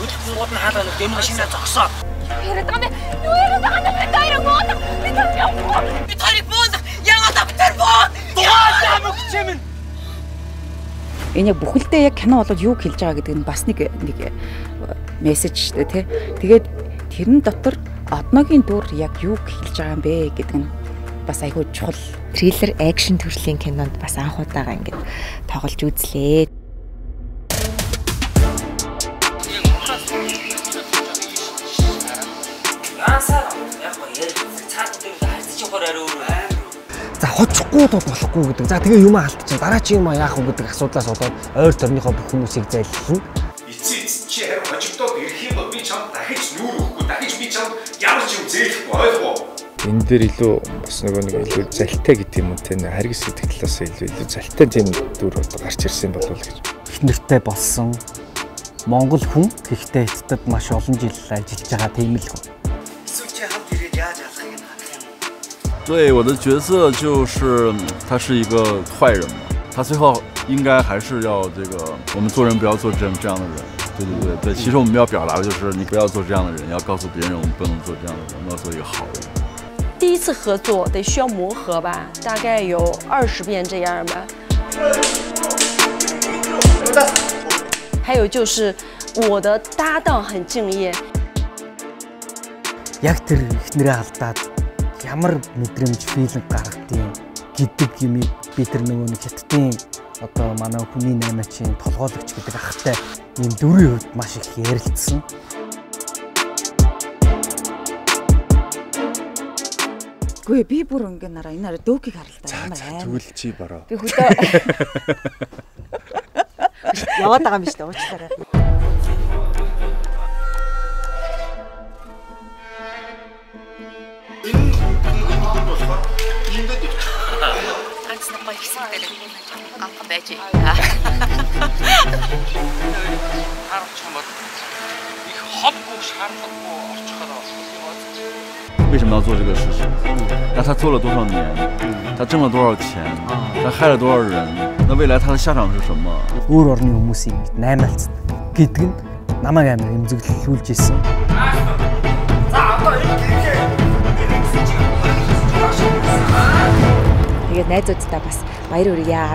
Хөдөлгөөнгүүд нь хаалга нүд юм шинэ зогсоо. Яриад байгаа юм. Юу яриад байгаа юм бэ? Бид хоёрыг буулга. Бид хоёр явахгүй. Бид хоёрыг буулга. Яагаад автар буу? Дугаалаа мөгч юм. Энэ яг бүхэлдээ яг кино болоод юу хэлж байгаа гэдэг нь бас нэг нэг мессеж шүү дээ, тий. Тэгээд тэрэн дотор Одногийн дүр яг юу хэлж байгаа юм бэ гэдэг нь бас айгүй чухал. Триллер action төрлийн кинонд бас анх удаага ингэж тоглож үзлээ. За хоцохгүй бол болохгүй гэдэг. За тэгээ юм алдчих. Дараа чи юм яах вэ гэдэг асуудлаас болоод ойр тойрныхоо бүх хүмүүсийг зайллна. Эцээ эц чи харин хожигдоод ирэх юм бол би чамд дахиж нүүр өгөхгүй. Дахиж би чамд ямар ч юм зээлэхгүй ойлгоо. Энэ дээр илүү бас нөгөө нэг илүү залтай гэдэг юм уу те харгас гэдэг талаас илүү залтай тийм дүр одоо гарч ирсэн болов уу гэж. Их нэртэй болсон Монгол хүн гэхдээ Хятадд маш олон жил ажиллаж байгаа тийм л хүн. Эсвэл чи хамт ирээд яаж алахыг нь харах юм уу? 对，我的角色就是他是一个坏人嘛，他最后应该还是要这个，我们做人不要做这样的人。对对对对，其实我们要表达的就是你不要做这样的人，要告诉别人我们不能做这样的人，我们要做一个好人。第一次合作得需要磨合吧，大概有20遍这样吧。还有就是我的搭档很敬业。 Яг тэр эхнэрээ алдаад ямар мэдрэмж feeling гаргадیں гэдэг юмыг би тэр нөгөө нэг Хятадын одоо манай хүний наймаачийн толгойлогч гэдэг ахтай ийм дүрийн хувьд маш их ярилцсан. Гүй би бүр ингээ нараа энэ арай дөөкийг харал та ямар аим. Тэгвэл чи бороо. Би хөдөө яваад байгаа юм биш үү уучлаарай. Ганц нэг гоё хэсэг дээр ганхан байж. Харуулчих юм бол их хобгүй шаардлагагүй орчихоор 为什么要做这个事情？那他做了多少年？他挣了多少钱？他害了多少人？那未来他的下场是什么？ Өөр орны хүмүүсийг наймаалцдаг гэдэг нь намайг амар эмзэглүүлж ирсэн. За одоо энэ гэрхээ Тэгээд найзуудтай бас баяр хүргье.